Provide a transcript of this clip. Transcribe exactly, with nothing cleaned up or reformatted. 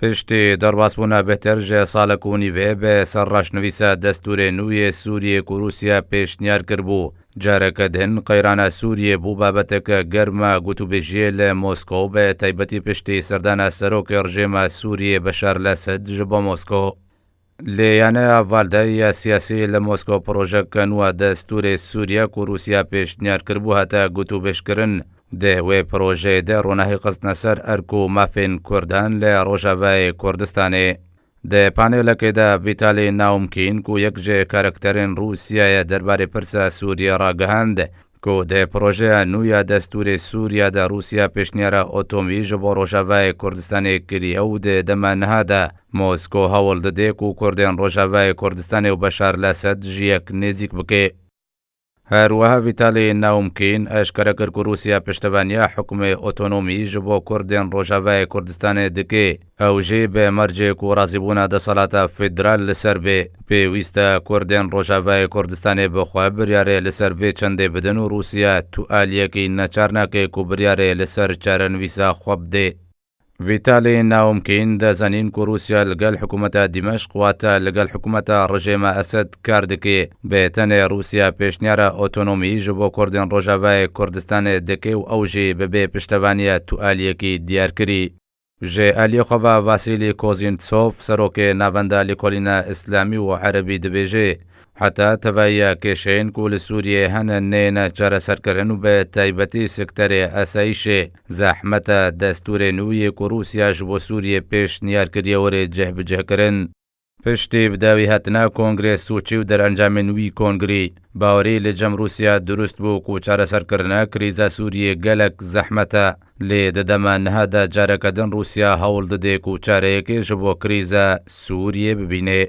Piştî derbasbûna bêhtir ji salek û nîvê bi ser raşnivîsa destûrê nû yê Sûriyê ku Rûsya pêşniyar kiribû, careke din qeyrana Sûriyê bû babeteke germ a gotûbêjiyê li Moskow, bi taybetî piştî serdana serokê rejêma Sûriyê Beşar el-Esed ji bo Moskow. Lê yaneya valdeyê ya siyasî li Moskow projeke nû a destûrê Sûriye ku Rûsya pêşniyar kiribû hate gotûbêjkirin. Di wê projeyê de ronahî xistine ser erk û mafên Kurdan li Rojavayê Kurdistanê. Di panelekê de Vîtalî Naumkîn ku yek ji karakterên Rûsya ye derbarê pirsa Sûriyê ragihand, ku di projeya nû ya destûrê Sûriya de Rûsya pêşniyara otomî ji bo Rojavayê Kurdistanê kiriye û di dema niha de Moskow hewl dide ku Kurdên Rojavayê Kurdistanê û Beşar el-Esed ji yek nêzîk bike. Her wiha Vîtalî Naumkîn eşkere kir ku Rûsya piştevaniya hukmê otonomî ji bo Kurdên Rojavayê Kurdistanê dike. Ew jî bi mercê ku razîbûna desthilata federal li ser bê, pêwîst e Kurdên Rojavayê Kurdistanê bi xwe biryarê li ser vê çendê bidin û Rûsya tu aliyekî neçar nake ku biryarê li ser çarenivîsa xwe bide. Vîtalî Naumkîn dizanîn ku Rûsya li gel hikûmeta Dîmeşq, wate li gel hikûmeta rejêma Esed kar dike. Bi tenê Rûsya pêşniyara otonomî ji bo Kurdên Rojavayê Kurdistanê dike û ew jî bi bê piştevaniya tu aliyekî diyar kirî. Ji aliyê xwe ve Vasîlî Kozîntsov, serokê Navenda Lêkolîna Îslamî û Erebî dibêje, heta tevahiya kêşeyên ku li Sûriyê hene neyêne çareserkirin û bi taybetî sekterê esayîşê zehmet e destûrê nû yê ku Rûsya ji bo Sûriyê pêşniyar kiriye were cihbicihkirin. Piştî bi dawî hatina Kongrê Sûçî û derencamên wî kongrî, bawerî li cem Rûsya dirust bû ku çareserkirina krîza Sûriyê gelek zehmet e. Lê di dema niha de careke din Rûsya hewl dide ku çareyekê ji bo krîza Sûriyê bibîne.